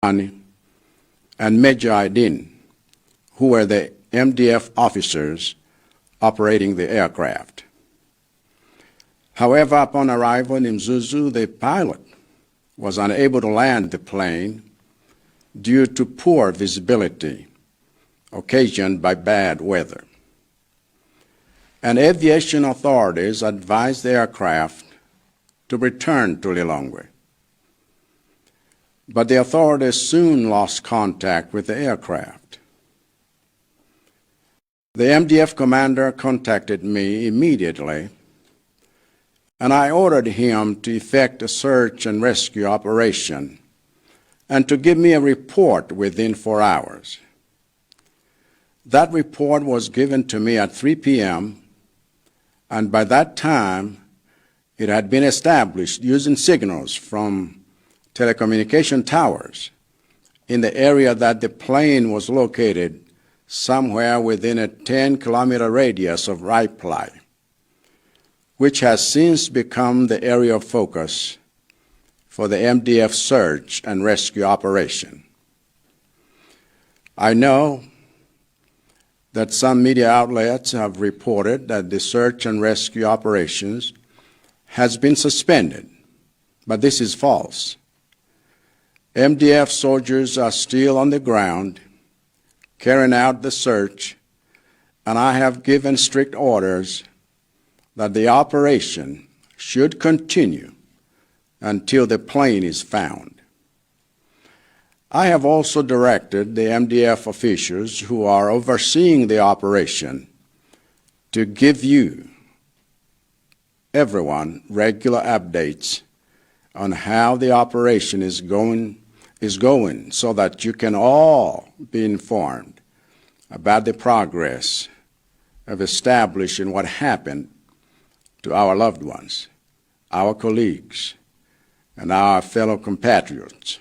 And Major Aydin, who were the MDF officers operating the aircraft. However, upon arrival in Mzuzu, the pilot was unable to land the plane due to poor visibility occasioned by bad weather. And aviation authorities advised the aircraft to return to Lilongwe. But the authorities soon lost contact with the aircraft. The MDF commander contacted me immediately, and I ordered him to effect a search and rescue operation and to give me a report within 4 hours. That report was given to me at 3 p.m., and by that time, it had been established using signals from telecommunication towers in the area that the plane was located somewhere within a 10-kilometer radius of Raiply, which has since become the area of focus for the MDF search and rescue operation. I know that some media outlets have reported that the search and rescue operations has been suspended, but this is false. MDF soldiers are still on the ground carrying out the search, and I have given strict orders that the operation should continue until the plane is found. I have also directed the MDF officials who are overseeing the operation to give you, everyone, regular updates on how the operation is going so that you can all be informed about the progress of establishing what happened to our loved ones, our colleagues, and our fellow compatriots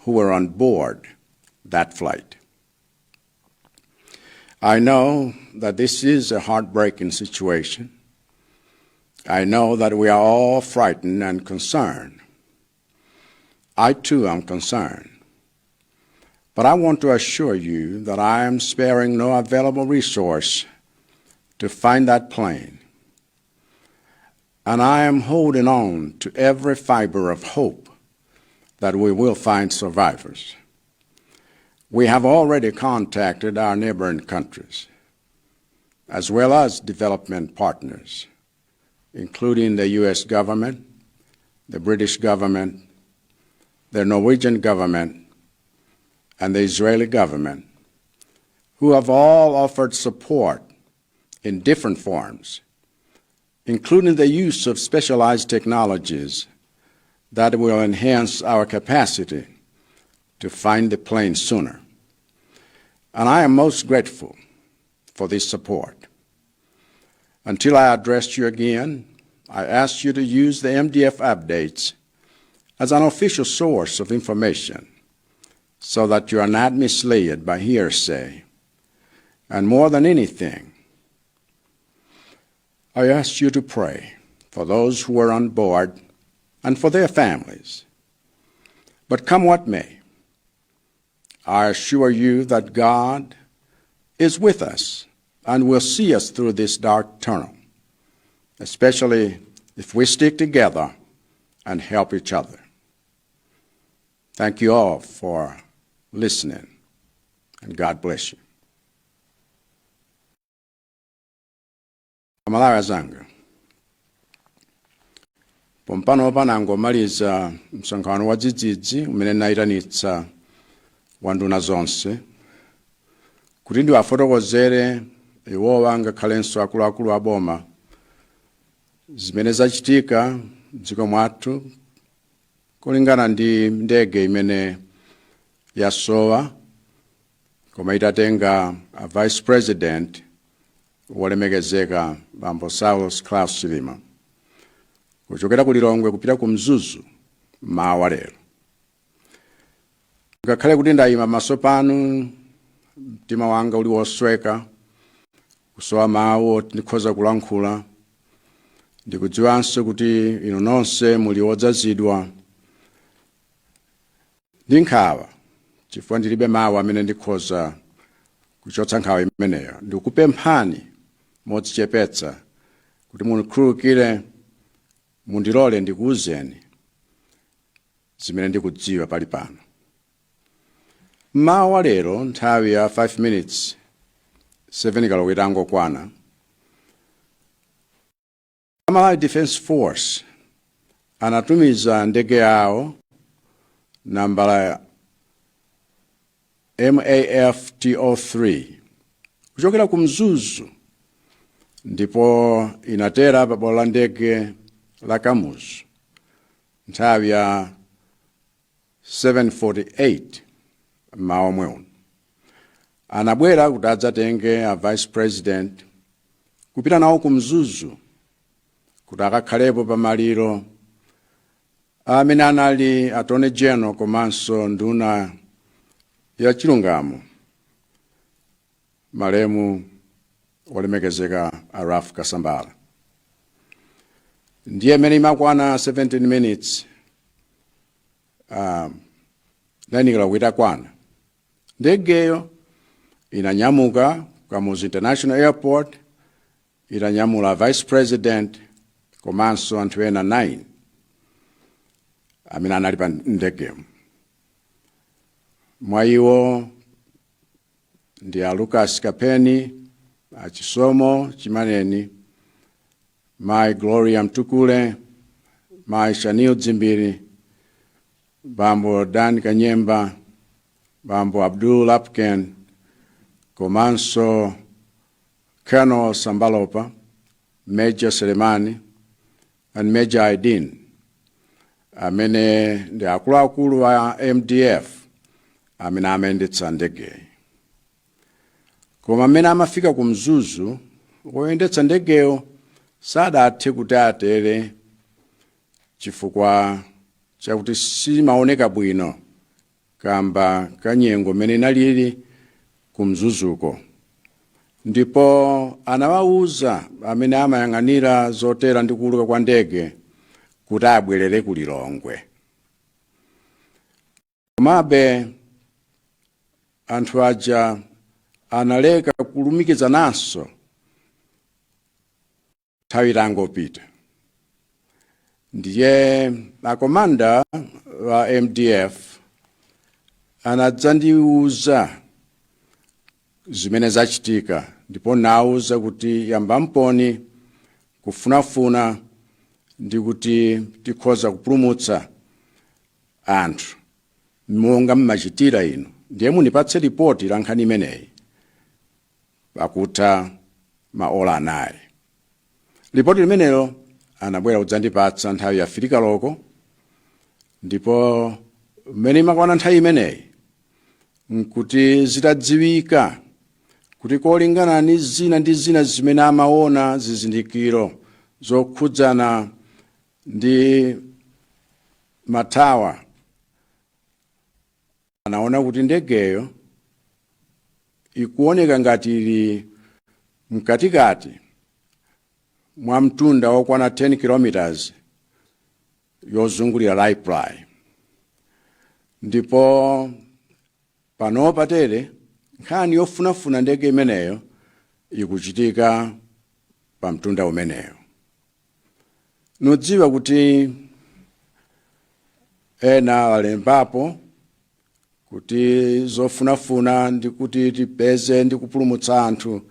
who were on board that flight. I know that this is a heartbreaking situation. I know that we are all frightened and concerned. I too am concerned. But I want to assure you that I am sparing no available resource to find that plane. And I am holding on to every fiber of hope that we will find survivors. We have already contacted our neighboring countries, as well as development partners, including the U.S. government, the British government, the Norwegian government, and the Israeli government, who have all offered support in different forms, including the use of specialized technologies that will enhance our capacity to find the plane sooner. And I am most grateful for this support. Until I address you again, I ask you to use the MDF updates as an official source of information so that you are not misled by hearsay. And more than anything, I ask you to pray for those who are on board and for their families. But come what may, I assure you that God is with us and will see us through this dark tunnel, especially if we stick together and help each other. Thank you all for listening, and God bless you. Amalawi anzanga, pompano panangomaliza msonkhano wa dzidzidzi umene nayitanitsa wa nduna zonse kuti ndiwafotokozere iwowa ngakhalenso akuluakulu a boma zimene zachitika m'dziko mwathu kulingana ndi ndege imene yasowa koma itatenga a Vice President wolemekezeka Bambo Saulos Klaus Chilima kuchokera ku Lilongwe kupita ku Mzuzu mawa lero. Ngakhale kuti ndayima maso panu, mtima wanga uli wosweka, kusowa mawu oti ndikhoza kulankhula, ndikudziwanso kuti inu nonse muli wodzazidwa Ndi nkhawa, chifukwa ndilibe mawu amene ndikhoza kuchotsa nkhawa imeneyo, ndikupemphani modzichepetsa kuti mundikhululukire, mundilole ndikuwuzeni zimene ndikudziwa pali pano. Mmawa wa lero, nthawi ya 5 minutes 7 koloko itangokwana, Malawi Defence Force anatumiza ndege yawo nambala MAF TO3 kuchokera ku Mzuzu, ndipo inatera pa bwalo la ndege la Kamuzu nthawi ya 7:48 mmawa omwe uno. Anabwera kuti adzatenge a Vice President kupita nawo ku Mzuzu kuti akakhalepo pamaliro amene anali Attorney General komanso nduna ya chilungamo, malemu olemekezeka a Ralph Kasambara. Ndiye imene imakwana 17 minutes 9 koloko itakwana, ndegeyo inanyamuka Kamuzu International Airport, itanyamula Vice President komanso anthu ena 9 amene anali pa ndegemo. Mwa iwo ndi a Lucas Kapeni, a Chisomo Chimaneni, Mai Gloria Mtukule, Mai Shanil Dzimbiri, Bambo Dan Kanyemba, Bambo Abdul Lapken, komanso Colonel Sambalopa, Major Selemani and Major Aidin, amene ndi akuluakulu a MDF amene amayendetsa ndegeyi. Koma amene amafika ku Mzuzu, woyendetsa ndegeyo sadathe kuti atere chifukwa chakuti simaoneka bwino kamba kanyengo imene inalili ku Mzuzuko, ndipo anawawuza amene amayang'anira zotera ndi kuuluka kwa ndege kuti abwerere ku Lilongwe. Komabe anthu aja analeka kulumikizananso nthawi itangopita. Ndiye a commander wa MDF anadzandiuza zimene zachitika, ndipo nawuza kuti yamba mponi kufunafuna ndi kuti tikhoza kupulumutsa anthu monga mmachitira inu, ndiye munipatse ripoti la nkhani imeneyi pakutha maola 4. Ripoti limenelo anabwera kudzandipatsa nthawi ya 3 koloko, ndipo mmene imakwana nthawi imeneyi nkuti zitadziwika kuti kolingana ndi zina ndi zina zimene amaona, zizindikiro zokhudzana ndi ma tower, anaona kuti ndegeyo ikuoneka ngati ili mkatikati mwa mtunda wokwana 10 kilometers yozungulira Raiply. Ndipo panopa tere nkhani yofunafuna ndege imeneyo ikuchitika pa mtunda umeneyo. Nudziwa kuti ena alembapo kuti zofunafuna ndi kuti tipeze ndi kupulumutsa anthu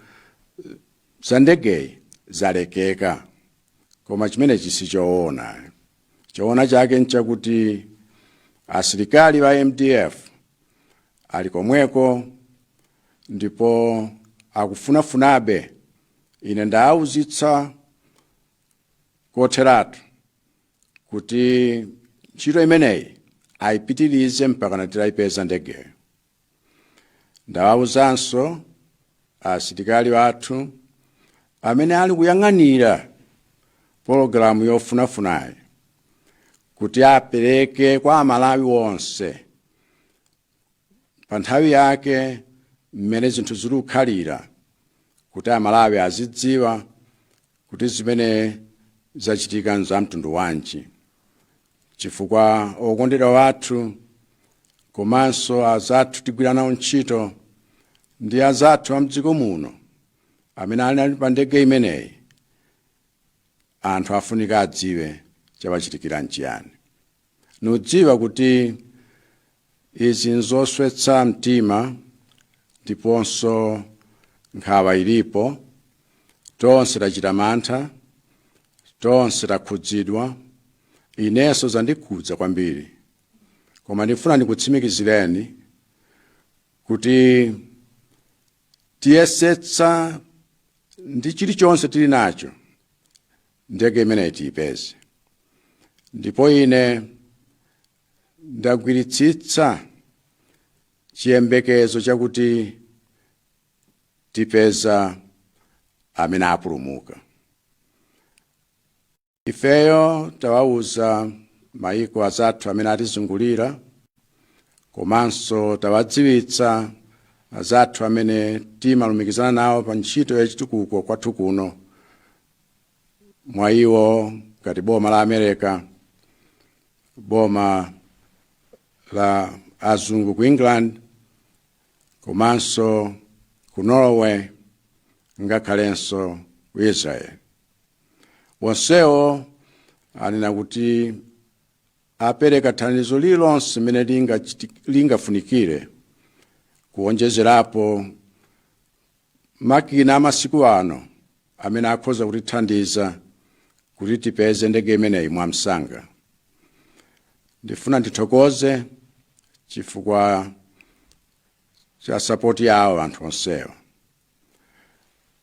za ndegeyi zalekeka, koma chimenechi sichoona. Choona chake nchakuti asilikali wa MDF ali komweko ndipo akufunafunabe. Ine ndaawuzitsa kotheratu kuti ntchito imeneyi ayipitirize mpaka titayipeza ndegeyo. Ndawawuzanso asilikali athu amene ali kuyang'anira pologalamu yofunafunayi kuti apereke kwa Amalawi onse pa nthawi yake mmene zinthu zikukhalira, kuti Amalawi azidziwa kuti zimene zachitika za mtundu wanji, chifukwa okondedwa wathu Komanso azathu tigwira nawo ntchito ndi azathu a mdziko muno amene ali pa ndege imeneyi. Anthu afunika adziwe chawachitikira nchiyani. Nudziwa kuti izi nzoswetsa mtima ndiponso nkhawa ilipo. Tonse tachita mantha, tonse takhudzidwa. Inenso zandikhudza kwambiri, koma ndifuna ndikutsimikizireni kuti tiyesetsa ndi chilichonse tili nacho ndege imeneyi tiyipeze. Ndipo ine ndagwiritsitsa chiyembekezo chakuti tipeza amene apulumuka. Ifeyo tawauza mayiko azathu amene atizungulira, komanso tawadziwitsa azathu amene timalumikizana nawo pa ntchito yachitukuko kwathu kuno, mwa iwo ngati boma la America, boma la azungu ku England, komanso ku Norway, ngakhalenso ku Israel. Wonsewo anena kuti apereka thandizo lililonse limene lingafunikire, kuwonjezerapo makina amasiku ano amene akhoza kutithandiza kuti tipeze ndege imeneyi mwamsanga. Ndifuna ndithokoze chifukwa cha support yawo anthu onsewo.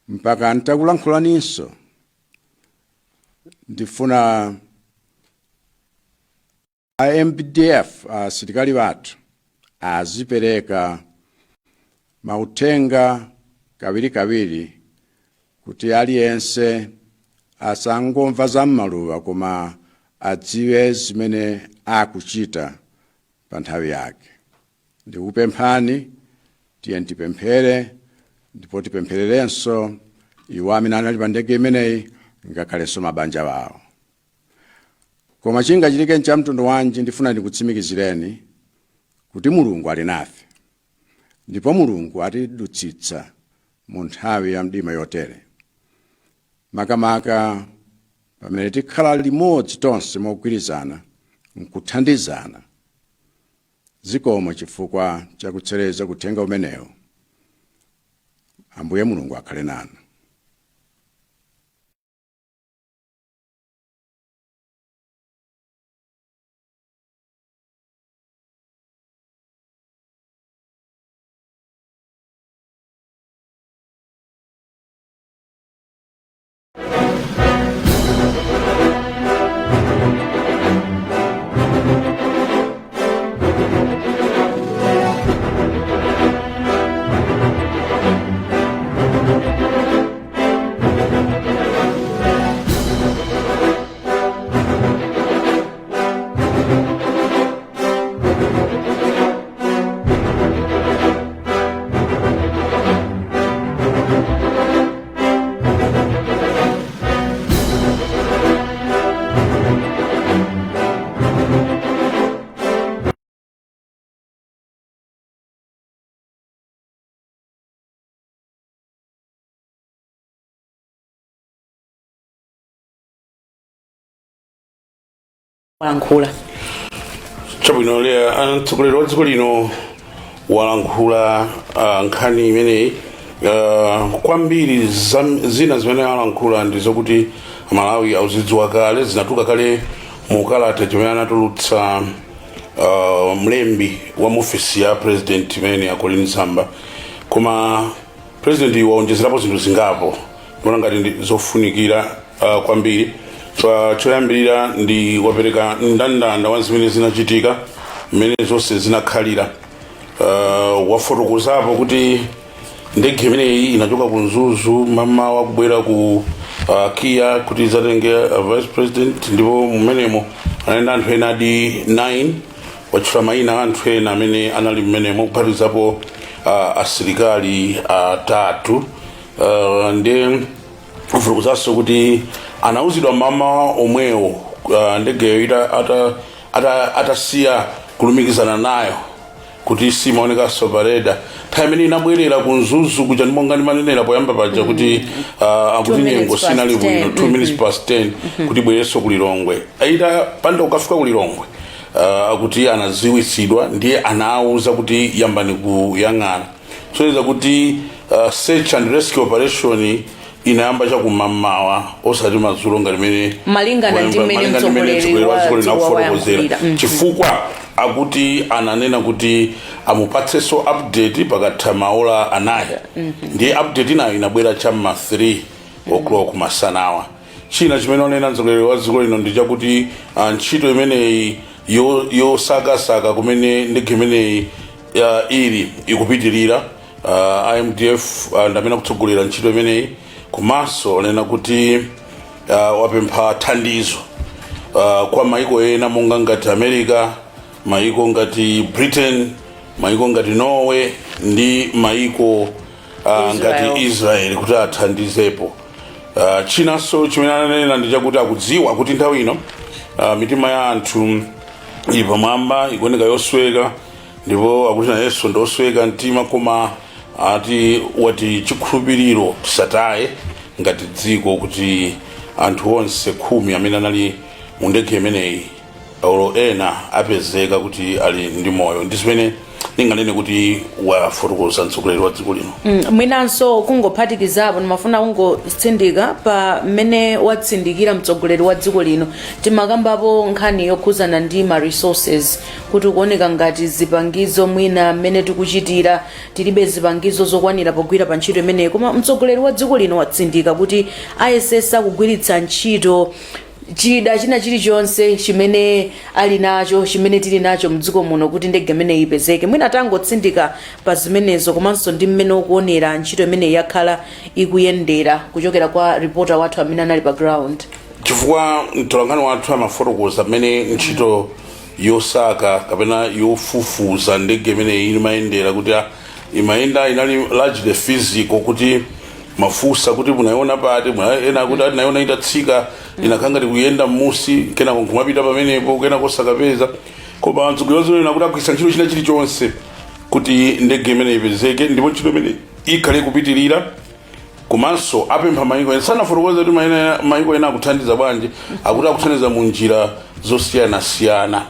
Mpaka ntakulankhulaninso, ndifuna a MDF, asilikali bathu, azipereka mauthenga kawirikawiri kuti aliyense asangomva za m'maluwa, koma adziwe zimene akuchita pa nthawi yake. Ndikupemphani, tiye tipemphere ndipo tipemphererenso iwo amene anali pa ndege imeneyi, ngakhalenso mabanja wawo. Koma chingachitike nchamtundu wanji, ndifuna ndikutsimikizireni kuti Mulungu ali nafe, ndipo Mulungu atidutsitsa mu nthawi ya mdima yotere, makamaka pamene tikhala limodzi tonse mogwirizana nkuthandizana. Zikomo chifukwa chakutsereza kuthenga umenewu. Ambuye Mulungu akhale nanu. Walankhula. Chabwino Leya, mtsogoleri wa dziko lino walankhula nkhani imeneyi. Kwambiri zina zimene alankhula ndi zokuti Malawi auzidziwa kale, zinatuluka kale mu kalata chimene anatulutsa mlembi wa muofisi ya president imene a Colleen Zamba. Koma president waonjezerapo zinthu zingapo, ndikuona ngati ndi zofunikira kwambiri. Choyambirira ndi wapereka mndandanda wa zimene zinachitika, mmene zonse zinakhalira. Wafotokozapo kuti ndege imeneyi inachoka ku Mzuzu mamawa kubwera ku KIA kuti idzatenge vice president, ndipo mumenemo anali anthu ena adi 9. Watchula mayina a anthu ena amene anali mmenemo, kuphatikizapo asilikali atatu. Ndi wafotokozanso kuti anauzidwa mamawa omwewo, ndegeyo atasiya kulumikizana nayo. Kuti simaonekanso pa radar nthawi imene inabwerera ku Mzuzu kuja, ndimonga ndimanenera poyamba paja kuti akuti 2 nyengo minutes past sinali bwino, 10. 2 minutes past 10 kuti ibwerenso ku Lilongwe. Aitapanda kukafika ku Lilongwe, akuti anaziwitsidwa, ndiye anawuza kuti yambani kuyang'ana. Soyeza kuti search and rescue operation inayamba chakumamawa, osati madzulo ngati mene Malingana ndi mmene malingana ndi mmene mtsogoleri mtsogoleri wa wa dziko lino dziko akufotokozera. wayankhulira. Chifukwa akuti ananena kuti amupatsenso update pakatha maola 4, ndiye update inayo inabwera cham'ma 3 o'clock masanawa. China chimene wanena mtsogoleri wa dziko lino ndi chakuti ntchito imeneyi yosakasaka kumene ndege imeneyi ili ikupitirira. MDF ndamene akutsogolera ntchito imeneyi. Komanso wanena kuti wapempha thandizo kwa maiko ena monga ngati America, maiko ngati Britain, maiko ngati Norway ndi maiko ngati Israel kuti athandizepo. Chinanso chimene ananena ndi chakuti akudziwa kuti nthawi ino mitima ya anthu ili pamwamba, ikuoneka yosweka, ndipo akuti nayenso ndosweka mtima, koma ati wati chikhulupiriro tisataye ngati dziko kuti anthu onse 10 amene anali mu ndege imeneyi olo ena apezeka kuti ali ndi moyo. Ndi zimene ndinganene kuti wafotokoza mtsogoleri wa dziko lino. Mwinanso kungophatikizapo, ndimafuna kungotsindika pa mmene watsindikira mtsogoleri wa dziko lino. Timakambapo nkhani yokhuzana ndi ma resources, kuti kuoneka ngati zipangizo, mwina mmene tikuchitira tilibe zipangizo zokwanira pogwira pa ntchito imeneyi, koma mtsogoleri wa dziko lino watsindika kuti ayesesa kugwiritsa ntchito chida china chilichonse chimene ali nacho, chimene tili nacho mdziko muno, kuti ndege imeneyi ipezeke. Mwina tangotsindika pa zimenezo, komanso ndi mmene ukuonera ntchito imeneyi yakhala ikuyendera kuchokera kwa reporter wathu amene anali pa ground. Chifukwa mtolankhani wathu amafotokoza mmene ntchito yosaka kapena yofufuza ndege imeneyi imayendera, kuti imayenda inali largely physical, kuti mafunsa kuti munayiona pati, ena kuti ati nayiona itatsika, inakhala ngati kuyenda mmusi, kenako nkumapita pamenepo, kenako osakapeza. Koma mtsogoleri wa dziko kuti agwiritsa ntchito china chilichonse kuti ndege imeneyi ipezeke, ndipo ntchito imene ikhale ikupitirira. Komanso apempha maiko ena. Sanafotokoze kuti maiko ena akuthandiza bwanji, akuti akuthandiza mu njira zosiyanasiyana.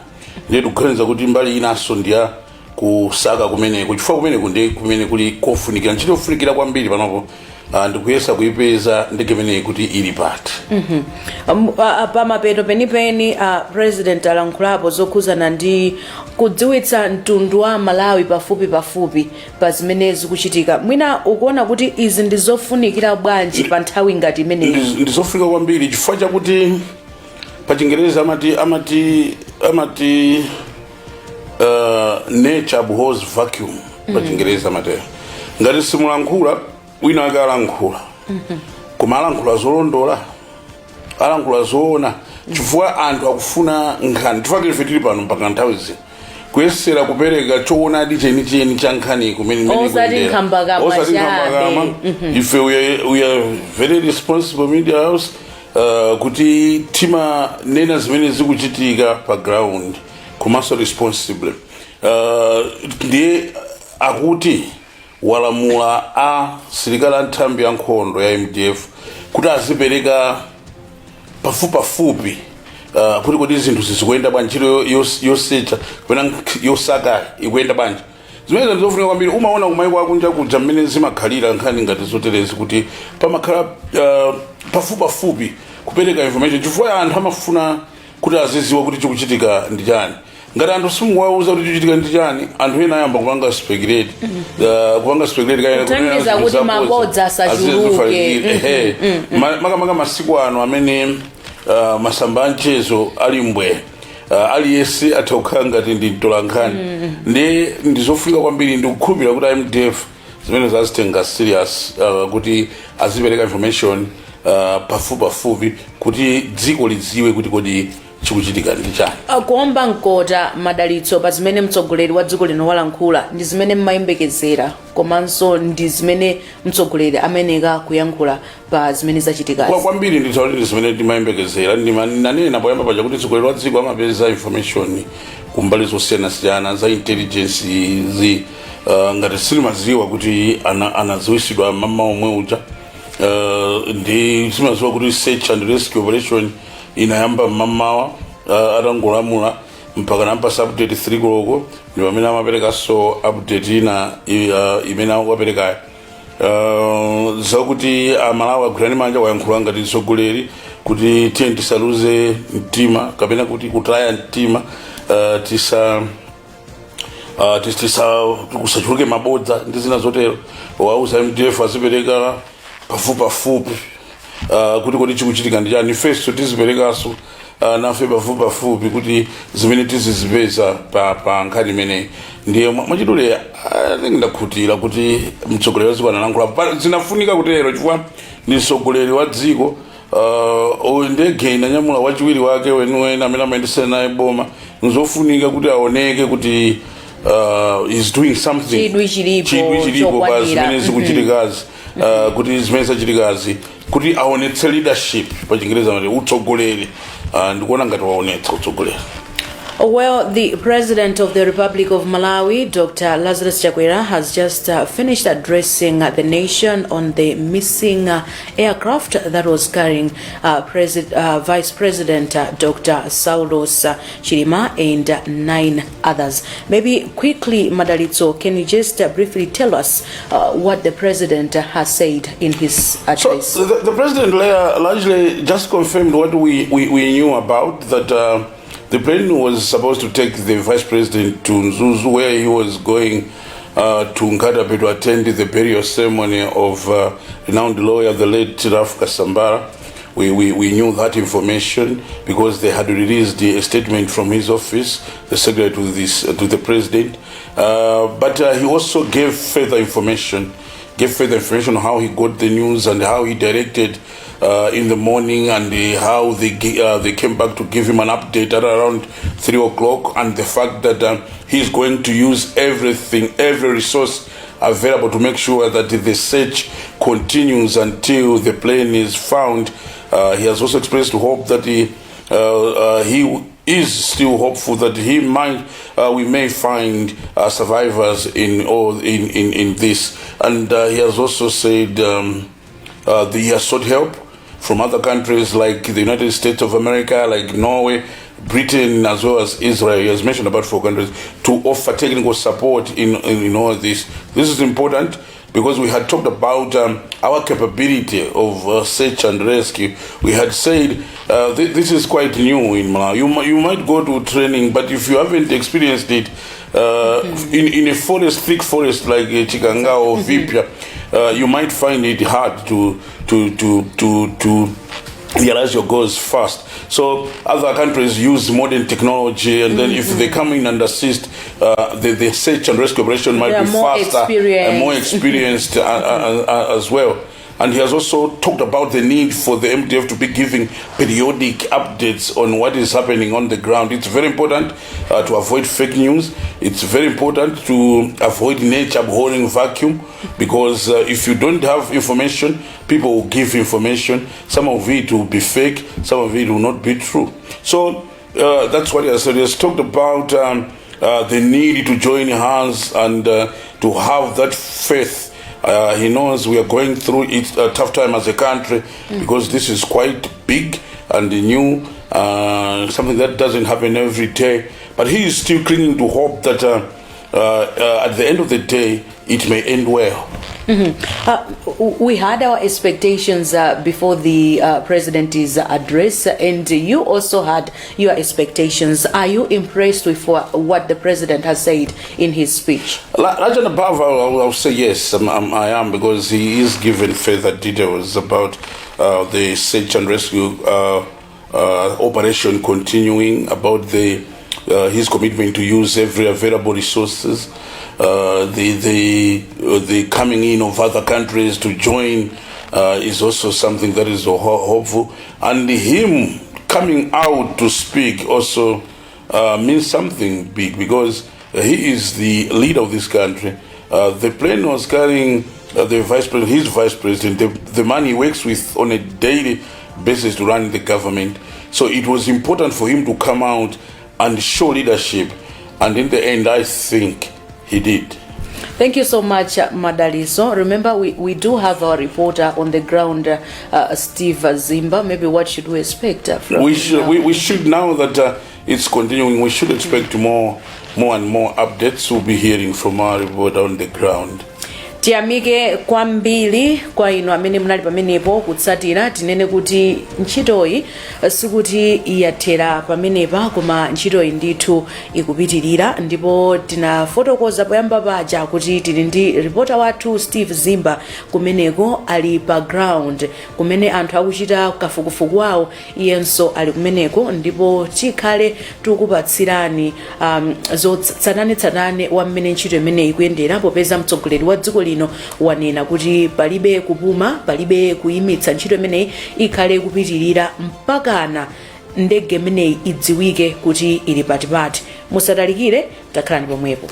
Ndiye tikuganiza kuti mbali inanso ndiya kusaka kumeneko, chifukwa kumeneko ndi kumene kuli kofunikira, ntchito yofunikira kwambiri panopo ndikuyesa kuipeza ndege imeneyi kuti ili pati. Pamapeto penipeni, president alankhulapo zokhuzana ndi kudziwitsa mtundu wa Malawi pafupi pafupi pa zimene zikuchitika. Mwina ukuona kuti izi ndi zofunikira bwanji pa nthawi ngati imeneyi? Ndizofunika kwambiri, chifukwa chakuti pa Chingerezi amati "Nature abhors vacuum." Pa Chingerezi amatero, ngati simulankhula, wina ake alankhula, koma alankhula zolondola, alankhula zoona, chifukwa anthu akufuna nkhani. Chifukwa ife tili pano mpaka nthawi zino kuyesera kupereka choonadi chenicheni cha nkhani kumene imene Osati ikuyendera. nkhambakamwa Osati chabe. nkhambakamwa. Ife we are very responsible media house, kuti timanena zimene zikuchitika pa ground, komanso responsibly. Ndiye akuti walamula a silikali a nthambi ya nkhondo ya MDF kuti azipereka pafupipafupi kuti kodi zinthu zizikuyenda bwanji, ntchito yosecha kapena yosaka ikuyenda bwanji. Zimene ndizofunika kwambiri. Umaona kumaiko akunja kuja mmene zimakhalira nkhani ngati zoterezi, kuti pamakhala pafupipafupi kupereka information, chifukwa anthu amafuna kuti aziziwa kuti chikuchitika ndi chani. Ngati anthu simukuwauza kuti chikuchitika ndi chani, anthu ena ayamba kupanga speculate, kupanga speculate kaya Kuthandiza kunena kuti zinthu mabodza asachuluke. Ehe. Makamaka masiku ano amene masamba a mchezo ali mbwe, aliyense atha kukhala ngati ndi mtolankhani. Ndi ndizofunika kwambiri. Ndikukhulupirira kuti MDF zimene zazitenga serious, kuti azipereka information pafupipafupi kuti dziko lidziwe kuti kodi chikuchitika ndi chani. Kuomba mkota, Madalitso, pa zimene mtsogoleri wa dziko lino walankhula, ndi zimene mmayembekezera, komanso ndi zimene mtsogoleri ameneka kuyankhula pa zimene zachitikazi? Kwambiri nditha kuti ndi zimene timayembekezera. Nanena poyamba paja kuti mtsogoleri wa dziko amapeza information. Kumbali zosiyanasiyana za intelligence zi ngati silimaziwa kuti anaziwisidwa mama omwe uja, ndi simaziwa kuti search and rescue operation inayamba mmamawa atangolamula mpaka nampasa update 3 koloko, ndi pamene amaperekanso update ina imene akukaperekayo. Zakuti Amalawi agwirani manja, wayankhula ngati mtsogoleri kuti tiye tisaluze mtima kapena kuti kutaya mtima, tisa tisa kusachuluke mabodza ndi zina zotero. Wauza MDF azipereka pafupi pafupi kuti kodi chikuchitika ndi chani. Ifenso tiziperekanso nafe pafupi pafupi kuti zimene tizizipeza pa nkhani imeneyi. Ndiye mwachidule, I think ndakhutira kuti mtsogoleri wa dziko analankhula. Zinafunika kutero chifukwa ndi mtsogoleri wa dziko. Uyu ndege inanyamula wachiwiri wake weniweni amene amayendesera naye boma. Nzofunika kuti aoneke kuti is doing something. Chidwi chilipo. Chidwi chilipo pa chokwanira. zimene zikuchitikazi, kuti zimene zachitikazi, kuti aonetse leadership, pa Chingereza amati utsogoleri. Ndikuona ngati waonetsa utsogoleri. Well, the President of the Republic of Malawi, Dr. Lazarus Chakwera, has just finished addressing the nation on the missing aircraft that was carrying Vice President Dr. Saulos Chilima and nine others. Maybe quickly, Madalitso, can you just briefly tell us what the President has said in his address? So the president largely just confirmed what we knew about, that the plane was supposed to take the vice president to Mzuzu, where he was going to Nkhata Bay to attend the burial ceremony of renowned lawyer, the late Ralph Kasambara. We knew that information because they had released a statement from his office, the secretary to the president. But he also gave further information on how he got the news and how he directed in the morning and how they came back to give him an update at around 3 o'clock, and the fact that he's going to use everything, every resource available to make sure that the search continues until the plane is found. He has also expressed hope that he is still hopeful that we may find survivors in all in this, and he has also said he has sought help from other countries like the United States of America, like Norway, Britain, as well as Israel. He has mentioned about four countries to offer technical support in all this. This is important because we had talked about our capability of search and rescue. We had said this is quite new in Malawi. You might go to training, but if you haven't experienced it in a forest, thick forest like Chikangawa or Vipya, you might find it hard to realize your goals fast. So other countries use modern technology, and then if they come in and assist, the search and rescue operation might They are be more faster and more experienced. Experienced as well. And he has also talked about the need for the MDF to be giving periodic updates on what is happening on the ground. It's very important to avoid fake news. It's very important to avoid nature abhorring vacuum, because if you don't have information, people will give information. Some of it will be fake, some of it will not be true. So that's what he has said. He has talked about the need to join hands and to have that faith. He knows we are going through it, a tough time as a country, because this is quite big and new, something that doesn't happen every day. But he is still clinging to hope that at the end of the day, it may end well. We had our expectations before the president's address, and you also had your expectations. Are you impressed with what the president has said in his speech? Large and above, I'll say yes, I am, because he is given further details about the search and rescue operation continuing, about the his commitment to use every available resources, the coming in of other countries to join is also something that is hopeful, and him coming out to speak also means something big, because he is the leader of this country. The plane was carrying the vice president, his vice president, the man he works with on a daily basis to run the government. So it was important for him to come out and show leadership. And in the end, I think he did. Thank you so much, Madaliso. Remember, we do have our reporter on the ground, Steve Zimba. Maybe what should we expect from We him should, now? we should, now that it's continuing, we should expect more and more updates. We'll be hearing from our reporter on the ground. Tiyamike kwambiri kwa inu amene munali pamenepo kutsatira. Tinene kuti ntchitoyi sikuti yathera pamenepa, koma ntchitoyi ndithu ikupitirira, ndipo tinafotokoza poyamba paja kuti tili ndi reporter wathu Steve Zimba kumeneko, ali pa ground kumene anthu akuchita kafukufuku wawo. Iyenso ali kumeneko ndipo tikhale tikupatsirani zotsatanetsatane wa mmene ntchito imeneyi ikuyendera, popeza mtsogoleri wa dziko lino wanena kuti palibe kupuma, palibe kuyimitsa, ntchito imeneyi ikhale kupitirira mpakana ndege imeneyi idziwike kuti ili patipati. Musatalikire, takhalani pomwepo.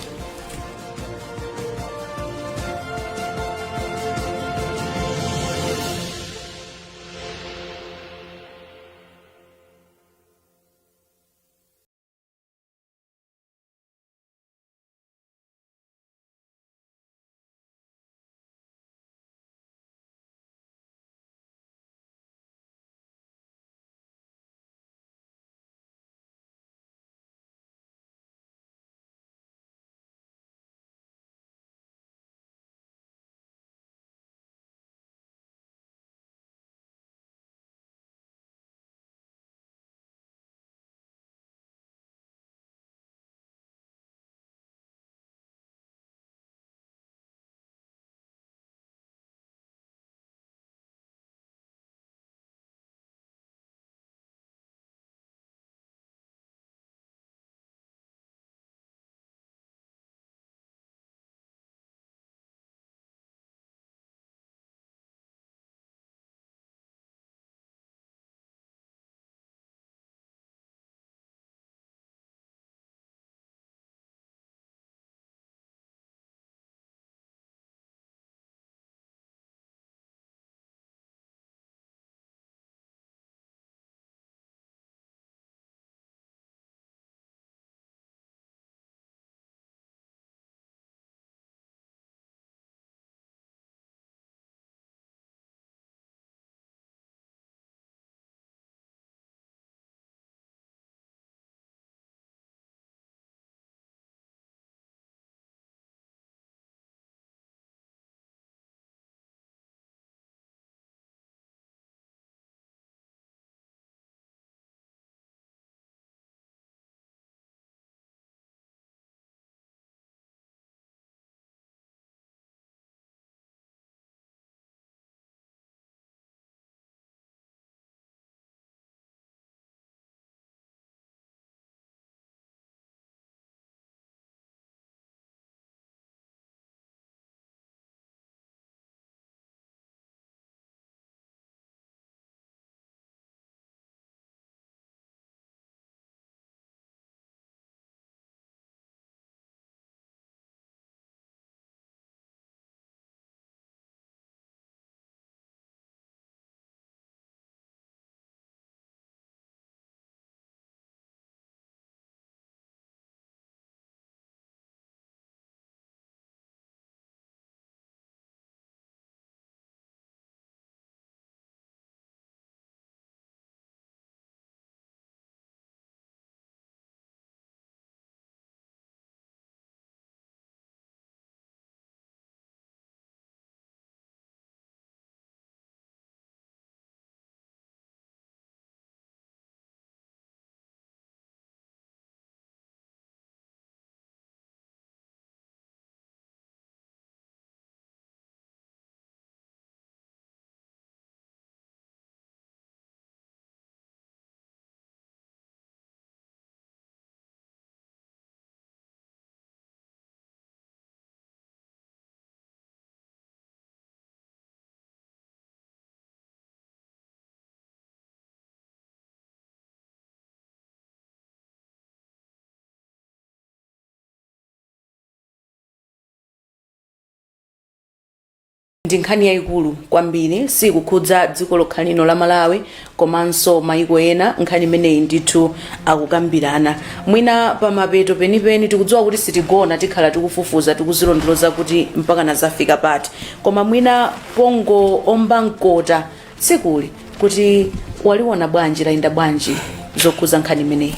Ndi nkhani yayikulu kwambiri, sikukhudza dziko lokha lino la Malawi komanso maiko ena. Nkhani imeneyi ndithu akukambirana. Mwina pamapeto penipeni, tikudziwa kuti sitigona, tikhala tikufufuza, tikuzilondoloza kuti mpaka nazafika pati, koma mwina pongoomba mkota tsikuli kuti waliwona bwanji, layenda bwanji zokhuza nkhani imeneyi?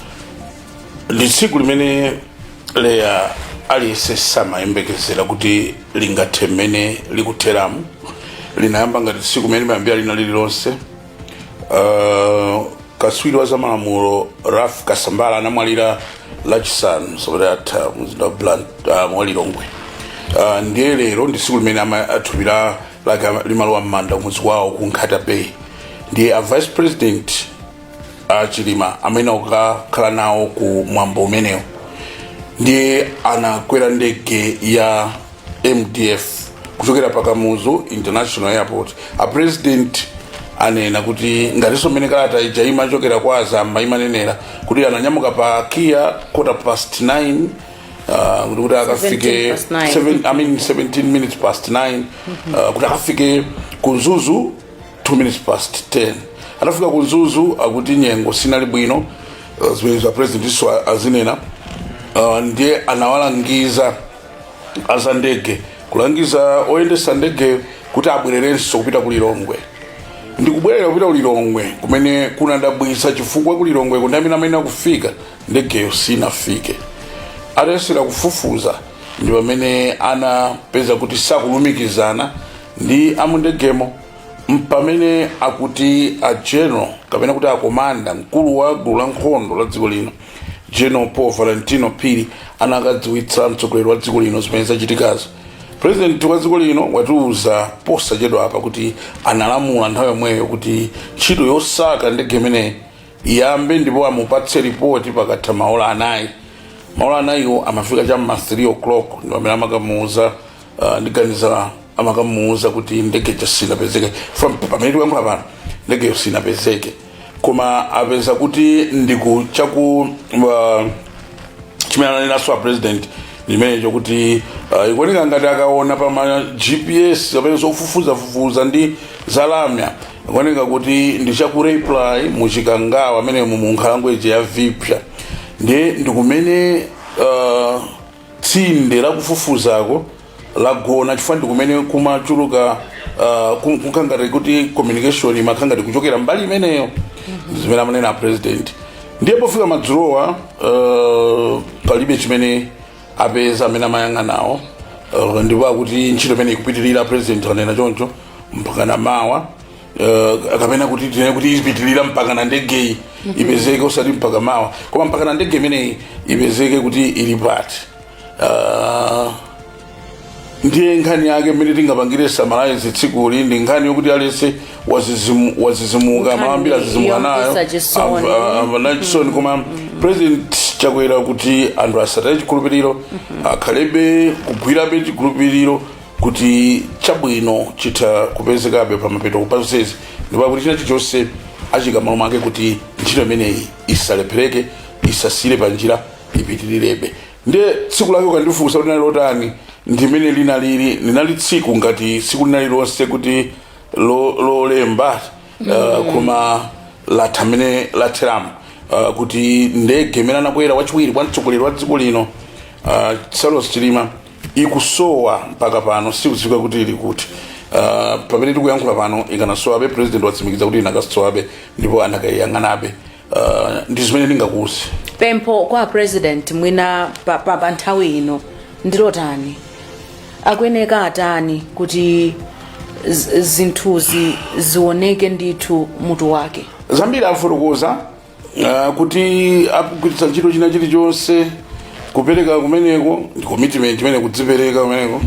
Ndi tsiku limene, Leya, aliyense samayembekezera kuti lingathe mmene likutheramu. Linayamba ngati tsiku limene limayambira lina lililonse. Katswiri wa zamalamulo Ralph Kasambara anamwalira Lachisanu sabata yatha mzinda wa wa Lilongwe. Ndiye lero ndi tsiku limene thupi lake limalowa m'manda kumudzi kwawo ku Nkhata Bay. Ndiye a Vice President a Chilima amene akukakhala nawo ku mwambo umenewo, ndiye anakwera ndege ya MDF kuchokera pa Kamuzu International Airport. A President anena kuti ngatinso mmene kalata ija imachokera kwa azamba imanenera kuti ananyamuka pa KIA 9:15, kuti akafike 17 past 9. I mean 17 minutes past 9, kuti akafike ku Mzuzu 2 minutes past 10. Atafika ku Mzuzu akuti nyengo sinali bwino, zimene za President iso azinena. Ndiye anawalangiza aza ndege, kulangiza oyendesa ndege kuti abwererenso kupita ku Lilongwe. Ndikubwerera kupita ku Lilongwe kumene kunadabwitsa, chifukwa ku Lilongwe kundi amene amene akufika ndegeyo sinafike. Atayesera kufufuza ndi pamene anapeza kuti sakulumikizana ndi amundegemo, mpamene akuti a General, kapena kuti a Commander, mkulu wa gulu la nkhondo la dziko lino, General Paul Valentino Phiri, anakadziwitsa mtsogoleri wa dziko lino zimene zachitikazo. President wa dziko lino watiuza posachedwa apa kuti analamula nthawi yomweyo kuti ntchito yosaka ndege imeneyi iyambe, ndipo amupatse ripoti pakatha maola 4. Maola 4wo amafika cha ma 3 o'clock, ndi pamene amakamuuza, ndiganiza amakamuuza kuti ndege sinapezeke. From pamene tikuyankhula pano ndegeyo sinapezeke, koma apeza kuti ndiku chaku chimene ananenanso a President ndimenecho kuti ikuoneka ngati akaona pa ma GPS kapena zofufuzafufuza ndi zalamya, ikuoneka kuti ndi chaku Raiply muchikangawa amene mu nkhalango ija ya Vipya. Ndiye ndikumene tsinde lakufufuzako lagona, chifukwa ndikumene kumachuluka kukhangati kuti communication imakhangati kuchokera mbali imeneyo, zimene amanena a President. Ndiye pofika madzulowa palibe chimene apeza amene amayang'anawo, ndipo akuti ntchito imene ikupitirira, President anena choncho, mpaka na mawa, kapena kuti tinene kuti ipitirira mpaka na ndegeyi ipezeke, osati mpaka mawa, koma mpaka na ndege imeneyi ipezeke kuti ili pati. Ndiye nkhani yake mmene tingapangire summarize tsikuli ndi nkhani yokuti aliyense wazizimuka. Nkhani Malambira azizimuka nayo. Yomvetsa chisoni. Amva nayo chisoni, koma President Chakwera kuti anthu asataye chikhulupiriro, akhalebe kugwirabe chikhulupiriro kuti chabwino chitha kupezekabe pamapeto kupazonsezi, ndipo akuti china chilichonse achika malo mwake kuti ntchito imeneyi isalephereke, isasire panjira, ipitirirebe. Ndiye tsiku lake ukandifunsa kuti linali lotani, ndimene linalili, linali tsiku ngati tsiku linali lonse kuti lolemba, koma latha mmene latheramo, kuti ndege imene anakwera wachiwiri kwa mtsogoleri wa dziko lino Saulos Chilima ikusowa mpaka pano, sikudziwika kuti ili kuti. Pamene tikuyankhula pano ikanasowabe. President watsimikiza kuti inakasowabe ndipo anakayiyang'anabe. Ndi zimene ndingakuuze. Pempho kwa President mwina pa nthawi ino ndilotani? Akuyeneka atani kuti zinthuzi zioneke ndithu mutu wake? Zambiri afotokoza kuti akugwiritsa ntchito china chilichonse kupereka kumeneko ndi commitment imene kudzipereka kumeneko.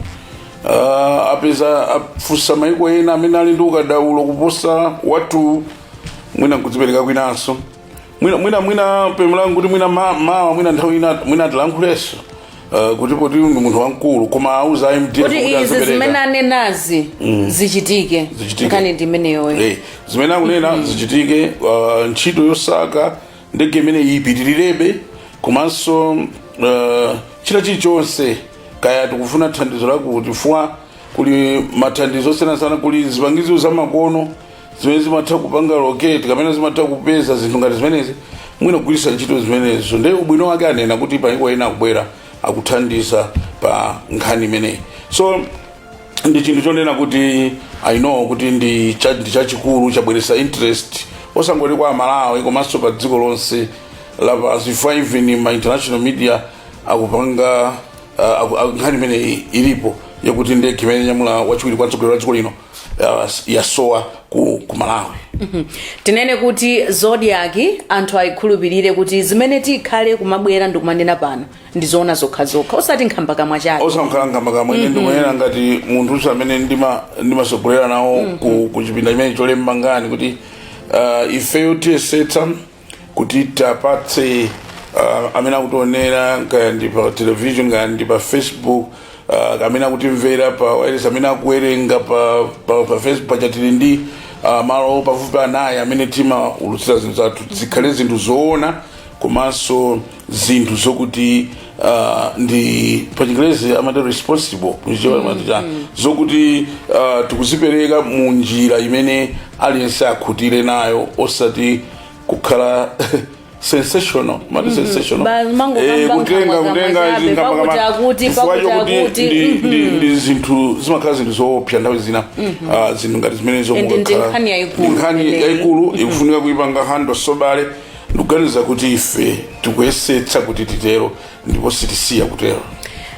Apeza afunsa maiko ena amene ali ndi ukadaulo kuposa wathu, mwina nkudzipereka kwinanso. Mwina pempho langu kuti mwina mawa, mwina nthawi ina, mwina atilankhulenso, kuti poti ndi munthu wamkulu, koma auza MDF kuti kuti izi azipereka. zimene anenazi zichitike. Zichitike. Nkhani ndi imeneyoyo. Zimene akunena zichitike, ntchito yosaka ndege imene ipitirirabe, komanso china chilichonse kaya tikufuna thandizo lakuti, chifukwa Kuli mathandizo osiyanasiyana, kuli zipangizo zamakono zimene zimatha kupanga locate kapena zimatha kupeza zinthu ngati zimenezi, mwina kugwiritsa ntchito zimenezo. Ndiye ubwino wake anena kuti maiko ena akubwera, akuthandiza pa nkhani imeneyi. So ndi chinthu chonena kuti I know kuti ndi chachikulu, chabweretsa interest osangoti kwa Amalawi komanso pa dziko lonse lapansi, chifukwa even ma international media akupanga nkhani imeneyi ilipo, yakuti ndege imene nyamula wachiwiri kwa mtsogoleri wa dziko lino yasowa ku Malawi. Tinene kuti Zodiak, anthu ayikhulupirire kuti zimene tikhale kumabwera ndikumanena pano ndizoona zokhazokha, osati nkhambakamwa chabe. Osakhala nkhambakamwa. Ine ndikunena ngati munthu amene ndimasogolera nawo ku chipinda chimene cholemba nkhani kuti ifeyo tiyesetsa kuti tapatse amene akutionera, kaya ndi pa television, kaya ndi pa Facebook, amene akutimvera pa wireless, amene akuwerenga pa Facebook paja. Tili ndi malo pafupi 4 amene timaulutsira zinthu zathu, zikhale zinthu zoona komanso zinthu zokuti ndi pa Chingerezi amati responsible, amati chani, zokuti tikuzipereka mu njira imene aliyense akhutire nayo, osati kukhala sensational, mati sensational. Mangokamba kutenga nkhambakamwa kutenga chabe, nkhambakamwa. pakuti akuti, Chifukwa pakuti chokuti akuti, ndi zinthu zimakhala zinthu zoopsa nthawi zina, zinthu ngati zimenezo. And ndi nkhani yayikulu Ndi nkhani imeneyi. yayikulu, ikufunika kuipanga handle soberly. Ndikuganiza kuti ife tikuyesetsa kuti titero ndipo sitisiya kutero.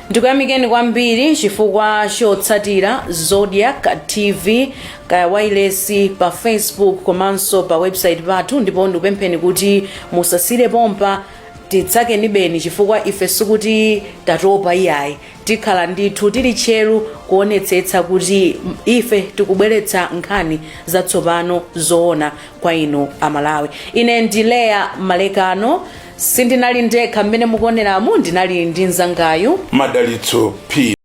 Ndikuyamikeni kwambiri chifukwa chotsatira Zodiak TV, kaya wireless, pa Facebook komanso pa website pathu. Ndipo ndikupempheni kuti musasire pompa, titsakeni beni, chifukwa ife sikuti tatopa iyayi. Tikhala ndithu tili tcheru kuonetsetsa kuti ife tikubweretsa nkhani zatsopano zoona kwa inu Amalawi. Ine ndi Leya Malekano. Sindinali ndekha mmene mukuoneramu, ndinali ndi mzangayu Madalitso P.